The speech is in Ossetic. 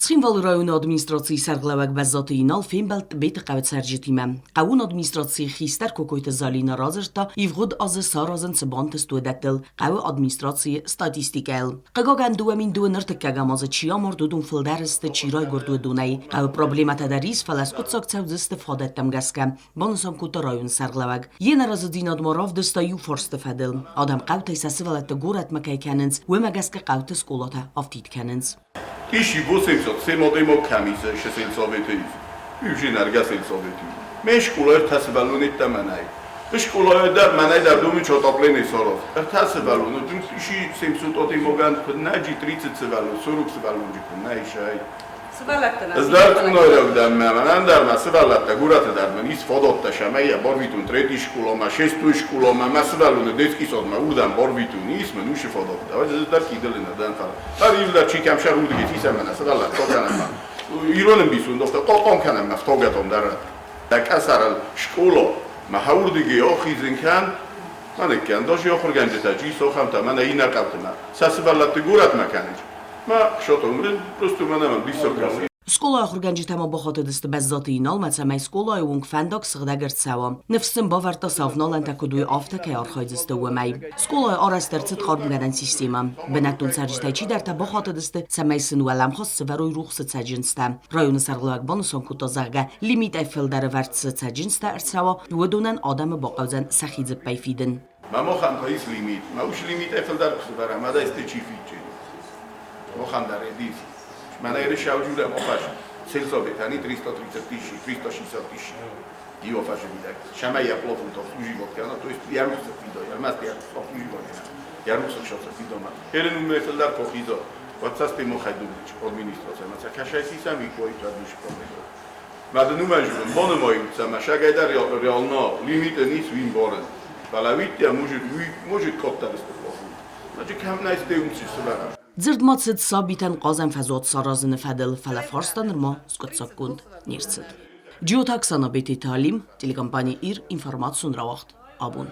Цхинвалы районы администрацийы сӕргълӕууӕг Бӕззаты Инал фембӕлд Тъбеты хъӕуы цӕрджытимӕ. Хъӕуон администрацийы хистӕр Кокойты Залина радзырдта, ивгъуыд азы саразын цы бантыст, уыдӕттыл, хъӕуы администрацийы статистикӕйыл. Хъыгагӕн, 2002 ныртыккӕгӕм азы чи амард, уыдон фылдӕр сты, чи райгуырд, уыдонӕй. Хъӕуы проблемӕтӕ дӕр ис, фӕлӕ скъуыддзаг цӕудзысты фадӕттӕм гӕсгӕ, банысан кодта районы сӕргълӕууӕг. Йе нӕразыдзинад ма равдыста иу фарсты фӕдыл. Адӕм хъӕутӕй сӕ сывӕллӕтты горӕтмӕ кӕй кӕнынц, уымӕ гӕсгӕ хъӕуты скъолатӕ афтид кӕнынц. 1807 адӕймаг кӕм ис сельсоветы ис. Южинарга сельсоветы. Ме скъола ӕртӕ сывӕллоны йеддӕмӕ нӕй. Скъолайы дӕр мӕнӕй дӕр домы отопление сараз. Ӕртӕ сывӕллоны, 1700 адӕймагӕн куыд нӕ джи 30 сывӕллон, 40 сывӕллонджы куыд нӕ ис, ай. Сывӕллӕттӕ Ӕз дӕр цъунайраг дӕн, мӕ мӕнӕн дӕр мӕ сывӕллӕттӕ горӕты дӕр мын ис фадаттӕ, цӕмӕй йӕ барвитон третий скъоламӕ, шестой скъоламӕ, мӕ сывӕллоны детский садмӕ уырдӕм барвитон, ис мын уыцы фадаттӕ. Ӕз дӕр кидылы нӕ дӕн, фӕлӕ ӕр дӕр чи кӕм сӕрудыги, фисӕн мӕнӕ сывӕллӕттӕ кӕнӕм ма. Ирон ӕмбисонд афтӕ хъахъхъӕн кӕнӕм ма фтаугӕтон дӕр. Дӕ къӕсӕрыл скъола ма хӕуырдыги ахизын кӕн, мӕнӕ кӕн, даже ахуыргӕнджытӕ чи сохӕмтӕ, мӕнӕ иннӕ хъӕутымӕ сӕ сывӕллӕтты горӕтмӕ кӕнынц. Ма хсотон, просто мӕнӕ мӕм диссаг кӕсы. Скъолайы ахуыргӕнджытӕ ма бахатыдысты Бӕззаты Иналмӕ, цӕмӕй скъолайы онг фӕндаг сыгъдӕг ӕрцӕуа. Ныфс сын бавӕрдта, сӕ авналӕнтӕ куыд уой, афтӕ кӕй архайдзысты, уымӕй. Скъолайы арӕзт ӕрцыд хъармгӕнӕн системӕ. Бынӕттон цӕрджытӕй чидӕртӕ бахатыдысты, цӕмӕй сын уӕлӕмхас сӕвӕрой рухсы цӕджындзтӕ. Районы сӕргълӕууӕг банысан кодта, зӕгъгӕ, лимитӕй фылдӕр ӕвӕрд цы цӕджындзтӕ ӕрцӕуа, уыдонӕн адӕмы бахъӕудзӕн сӕхи дзыппӕй фидын. Мамохан та ис лимит. Ма уыцы лимитӕй фылдӕр куы сӕвӕрӕм, уӕд ӕй чи фидджи? Мохан дӕр эдис. Мӕнӕ Ерысауджурӕ офаш сельсоветани 330 тысячи, 360 тысячи. И офаши видӕг. Шама я плотно то обслуживать кӕна, то есть я рухса фидо, ӕрмӕст я обслуживание. Я рухса шоца фидома. Херен уме фылдӕр кохизо. Ватсасте мохай дублич администрация. Ма кашай сисам и кой традиш проблема. Ма дын уымӕн зонын, банымайут ӕмӕ сагӕй дӕр реально лимитӕн ис уый ӕмбарын. Фӕлӕ уидтӕ может уый может кодта выступление. Значит, кӕм нӕ стеум сывӕрӕм. Дзырд ма цыд сабитӕн хъазӕн фӕзуат саразыны фӕдыл, фӕлӕ фарста нырма скъуыддзаггонд не рцыд. Джиоты Оксана, Бететы Алим, телекомпани «Ир», информацион рауагъд «Абон».